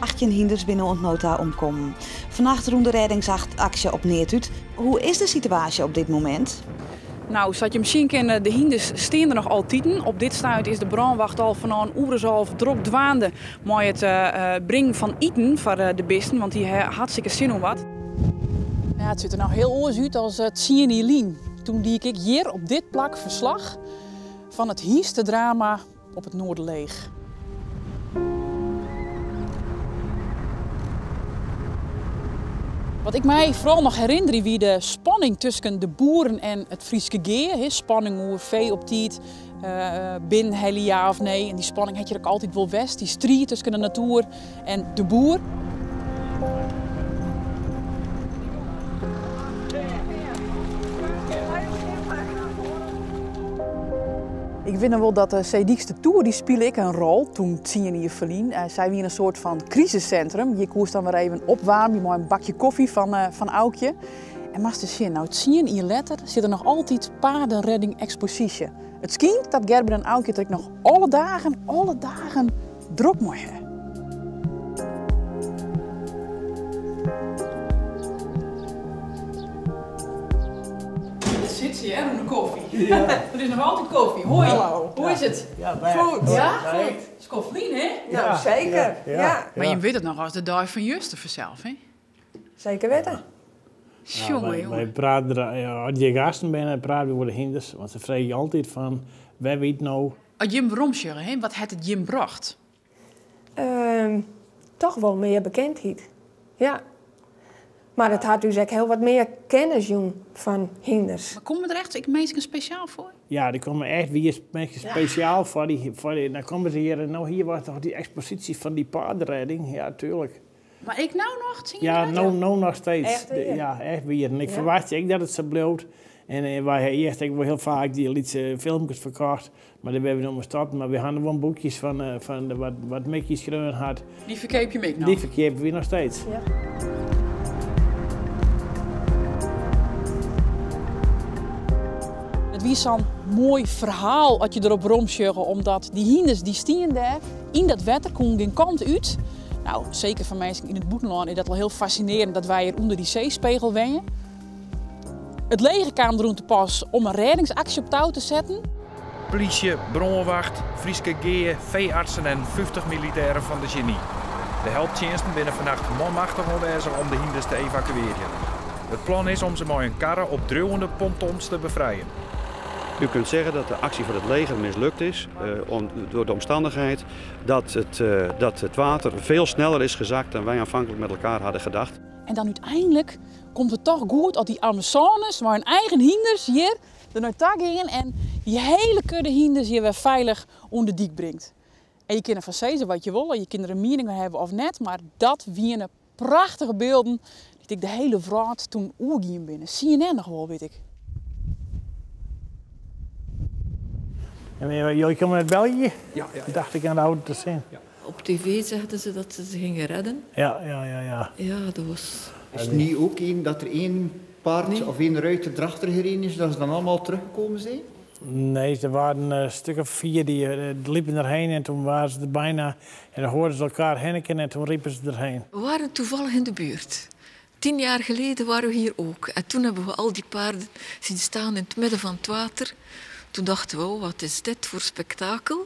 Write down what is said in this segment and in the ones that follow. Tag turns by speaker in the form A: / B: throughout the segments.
A: 18 hynders binne oant no ta omkommen. Fannacht rûn de rêdingsaksje op neat út. Hoe is de situaasje op dit momint?
B: Nou, sa't je sjen kinne, de hynders stean der noch altiten. Op dit stuit is de brânwacht al fanôf in oere as 11 drok dwaande mei it bringen fan iten foar de bisten, want dy ha hartstikke sin oan wat. Ja, it sjocht der no hiel oars út as 10 jier lyn. Toen die ik hjir op dit plak ferslach fan it hynstedrama op it Noarderleech. Wat ik my foaral noch herinnerje wie de spanning tusken de boeren en it Fryske Gea. Spanning oer fee op tiid binnen helje ja of nee. En dy spanning hat hjir ek altyd wol west, dy striid tusken de natoer en de boer. Ik wit noch wol dat de Seedykster Toer, dy spile ek in rol toen 10 jier ferlyn. Sy wiene in soart fan krisissintrum. Hjir koest dan wer even opwaarmje mei in bakje kofje fan Aukje. En moatst ris sjen, no 10 jier letter sit der noch altyd paardenredding eksposysje. It skynt dat Gerben en Aukje it der ek noch alle dagen drok mei ha. Dêr sit se hear, oan de kofje. Ja. Der is noch altyd kofje. Hoi.
C: Hallo.
B: Hoe is it?
C: Ja, bêst. Goed.
B: Ja? Goed. Skoft lyn, hè?
C: Ja, seker. Ja.
B: Mar jim witte it noch as de dei fan juster fansels, hè?
C: Seker witte.
B: Sjonge, jonge.
D: Wy prate der, as hjir gasten binne, prate we oer de hynders. Want se freegje altyd fan, wêr wie it no?
B: As jim weromsjogge, hè, wat hat it jim brocht?
C: Toch wol mear bekendheid, ja. Mar it hat ús ek hiel wat mear kennis jûn fan hynders.
B: Mar komme der echt ek minsken spesjaal foar?
D: Ja, der komme echt wier minsken spesjaal foar. Dan komme se hjir en no hier was toch dy eksposysje fan dy paardenredding. Ja, tuurlijk.
B: Mar ek no noch? 10
D: Ja,
B: jaar letter?
D: no noch steeds.
C: Echt wier?
D: Ja, echt wier. En ik ferwachtsje ek dat it sa bliuwt. En wy ha earst ek wol hiel faak dy lytse filmkes ferkocht. Mar dêr binne we no mei stopt. Mar we ha noch wol boekjes fan wat Mickey skreaun hat.
B: Dy ferkeapje jim ek noch?
D: Dy ferkeapje we noch steeds.
C: Ja.
B: It wie sa'n moai ferhaal as je derop weromsjogge, omdat dy hynders dy stienen dêr yn dat wetter, koenen gjin kant út. Nou, seker foar minsken yn it bûtenlân is dat wol hiel fascinearjend dat wy hjir ûnder dy seespegel wenje. It leger kaam deroan te pas om in rêdingsaksje op tou te setten.
E: Plysje, brânwacht, Fryske Gea, feeartsen en 50 militêren fan de geny. De helptsjinsten binne fannacht manmachtich oanwêzich om de hynders te evakuearjen. It plan is om se mei in karre op driuwende pontons te befrijen.
F: U kunt zeggen dat de actie van het leger mislukt is, door de omstandigheid dat het water veel sneller is gezakt dan wij aanvankelijk met elkaar hadden gedacht.
B: En dan úteinlik komt it toch goed as dy Amazones mei hun eigen hynders hjir der nei ta gean en dy hiele kudde hynders hjir wer feilich oan de dyk bringt. En je kinne fan sizze wat je wolle, je kinne der in miening oer hawwe of net, mar dat wiene prachtige bylden dy't ik de hiele wrâld toen oergien binne. CNN noch wol, wit ik.
D: En jullie komen uit België?
E: Ja, ja, ja.
D: Dacht ik aan de auto te zien.
E: Ja.
G: Op tv zeiden ze dat ze ze gingen redden.
D: Ja, ja, ja, ja.
G: Ja, dat was...
H: Is het niet ook één dat er één paard
G: Nee.
H: of één ruiter erachter gereden is, dat ze dan allemaal teruggekomen zijn?
D: Nee, er waren een stuk of 4 die liepen erheen en toen waren ze er bijna. En dan hoorden ze elkaar hinniken en toen riepen ze erheen.
G: We waren toevallig in de buurt. 10 jaar geleden waren we hier ook. En toen hebben we al die paarden zien staan in het midden van het water. Toen dachten we, oh, wat is dit voor spektakel?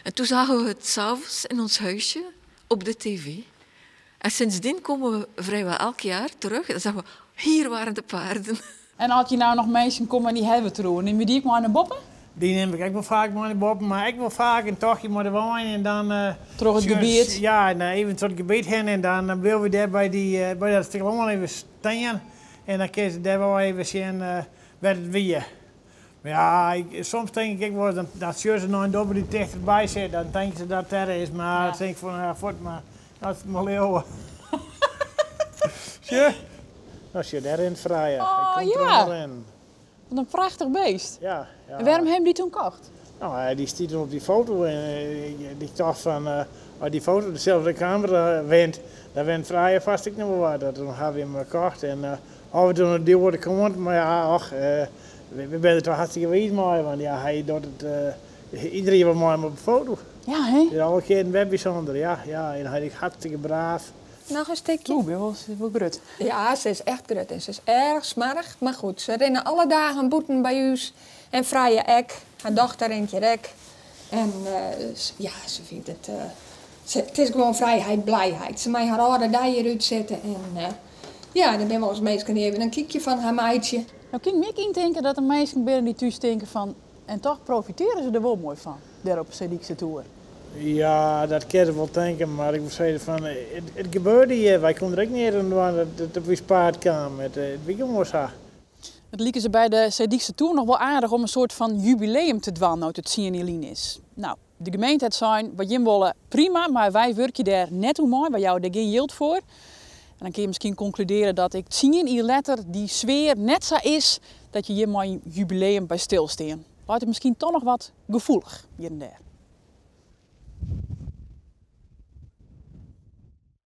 G: En toen zagen we het 's avonds in ons huisje op de tv. En sindsdien komen we vrijwel elk jaar terug. En dan zeggen we, hier waren de paarden.
B: En als je nou nog mensen komen en die hebben trouwen, neem je die ook maar naar boppen?
D: Die neem ik ook wel vaak maar naar boppen, maar ik wil vaak een tochtje met de wijn en dan
B: Troch it gebiet?
D: Ja, en even tot het gebiet heen en dan willen we daar bij dat stuk allemaal even staan. En dan kun je daar wel even zien waar het wie. Maar ja, soms denk ik wel dat ze nog een dobbel die dichterbij zit, dan denken ze dat het er is, maar dan denk ik van, ja, voort maar, dat is maar leeuwen. Zie je? Nou, zie je daar in het vrije.
B: Oh,
D: Ik kom er
B: ja.
D: wel in.
B: Wat een prachtig beest.
D: Ja, ja.
B: En waarom hebben die toen gekocht?
D: Nou, die stiet op die foto en ik dacht van, als die foto dezelfde camera wint, dan wint Vrije vast ik nog wel wat. Dat dan hebben we hem gekocht en af en toe een duw wordt komt, maar ja, och, we zijn er toch hartstikke wijs mee, want ja, hij doet het Iedereen wil mei him op de foto.
B: Ja, hè?
D: Ja, alle kearen wer bysûnder, ja. Ja, en hy is hartstikke braaf.
C: Noch in stikje.
B: Oeh, wel, wel grut.
C: Ja, se is echt grut en se is erg smoarch. Mar goed, se rinne alle dagen bûten by ús. En Frije ek, har dochter rint hjir ek. En ja, se fynt it, it is gewoan frijheid, blijheid. Se mei har âlde dei hjir útsitte en ja, der binne wolris minsken dy't even in kykje fan har meitsje.
B: No kin ik my ek yntinke dat der minsken binne dy't thús tinke fan en toch profitearje se der wol moai fan, dêr op de Seedykse Toer.
D: Ja, dat kin se wol tinke, mar ik moat sizze fan it gebeurde hjir. Wy koene der ek neat oan dwaan dat it op ús paad kaam. It wie gewoan sa.
B: It like se by de Seedykse Toer noch wol aardich om in soart fan jubileum te dwaan no't it 10 jier lyn is. No, de gemeente hat sein, wat jim wolle prima, mar wy wurkje dêr net oan mei, wy jouwe dêr gjin jild foar. En dan kinne je miskien konkludearje dat ek 10 jier letter dy sfear net sa is dat je hjir mei in jubileum by stilstean. Leit it miskien toch noch wat gefoelich hjir en dêr.